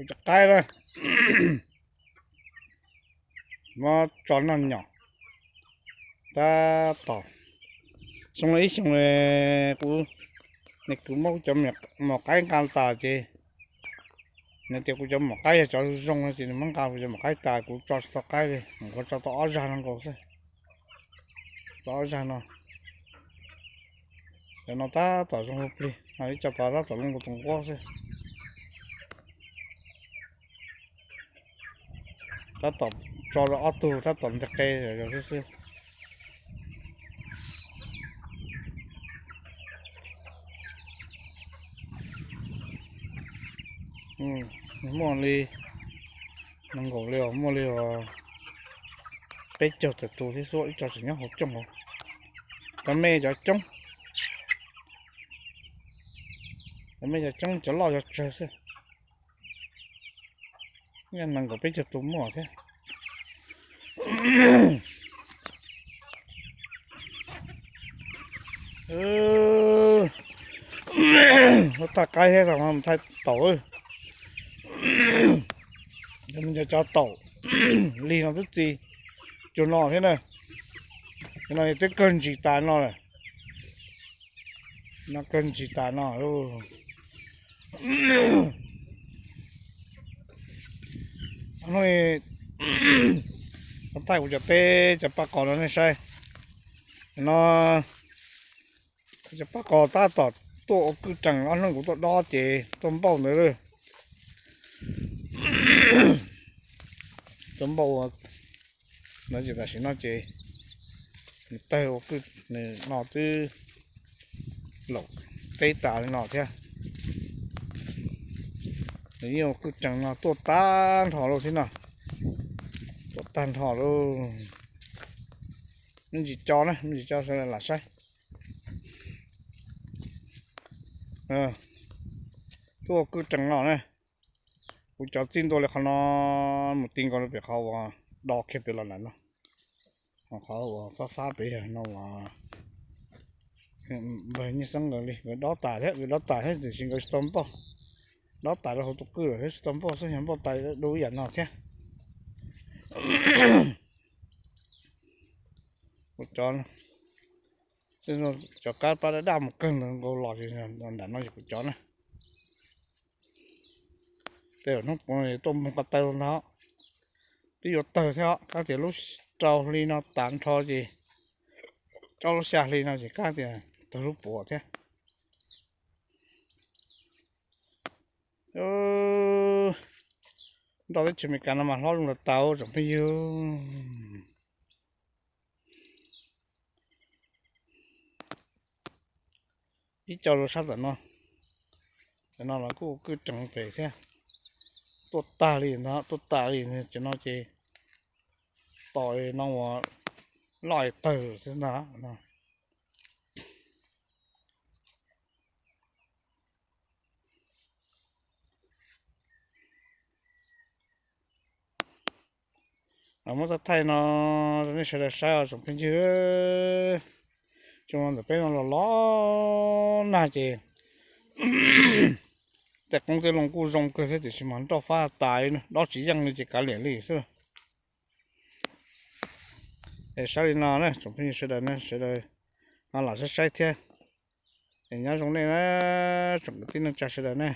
Kuv cov qaib na, muab tso noj nyom tab tom. Xyoo no ib xyoo kuv, nws kuv muab kuv cov maum qaib nqa tas ces nws tias kuv cov maum qaib yog cov zoo no ces nws muab nqa kuv cov maum qaib tas, kuv tso tsis tau qaib li, kuv tso tau ob zag no nkaus xwb. Tau ob zag no, cov no tab tom zoo ua plig, ib co tod tab tom zoo ua tus nquab xwb. Tab tom tso rau ob tug tab tom nteg qe zog xwb xwb. Muaj li, nees nkaum li os, muaj li peb caug tawm tus thiab xwb, ib co tseem nyob hauv cooj hauv. Cov me cov coob, cov me cov coob, cov loj cov tsawg xwb. Nees nkaum peb caug tus muaj thiab. Lub tag qaib thiab, thaij taum. Cov taum lig no twb txi cuag no thiab na. Cov no twb kawg ntsis tas no lawm. No kawg ntsis tas no. Hnub no thaij kuv cov teb cov paj qos no nej saib. No, cov paj qos tab tom tuaj ua kwj rees, ob hnub kuv tuaj dob ces tuaj npauj ntawd. Tuaj npauj ua no ces tam sim no ces nws tawg ua kwj, nws no twb laum teb tas li no thiab. Nws yeej ua kwj rees no tuaj tag nrho lauj thiab no. Tuaj tag nrho lauj. Me ntsis co na, me ntsis co sawv daws lam saib. Tuaj ua kwj rees no na. Kuv cov txij ntua li qhov no mus ti nkaus rau pem qhov uas do kiag pem los ntawm no. Qhov uas fab fab pem yog no uas npawg Nyiaj Xeeb nkawd li, nkawd dob tas thiab, nkawd dob tas thiab tiam sis nkawd tsis tau npauj. Dob tas rau hauv tus kwj lawm thiab tsis tau npauj xwb, yog npauj tas dub ib yam no thiab. Kuv cov, cov kab pab daj daj mus kawg ntawd nkaus los nram no ces kuv cov na. Tej zaum hnub puav tuaj moog ko taw los ntag, twb yuav tawg thiab. Kab tias lub rau hli no tas nrho ces, ob lub xya hli no ces kab tias tawg lub puav thiab. Nroj teb chaws Amelikas no mas hlob zoo tas tas tsoom phooj ywg. Ib co rau sab tom no, cov no los kuj kwj rees pem thiab. Tuaj tag li ntag, tuaj tas li cov no ces tom no uas loj tawg xwb ntag no. Muab thaij thaij no rau nej sawv daws saib os tsoom phooj ywg. Tsoom no ntawm peb no los los nag ces tej qoob tej loo kuj zoo kawg thiab tiam sis mas nroj fab tas, dob tsis yeej li ces kav liam li xwb. Es saib li no na tsoom phooj ywg sawv daws na, sawv daws ho lam saib saib thiab. Es nyob zoo nej na tsoom kwv tij neej tsa sawv daws na.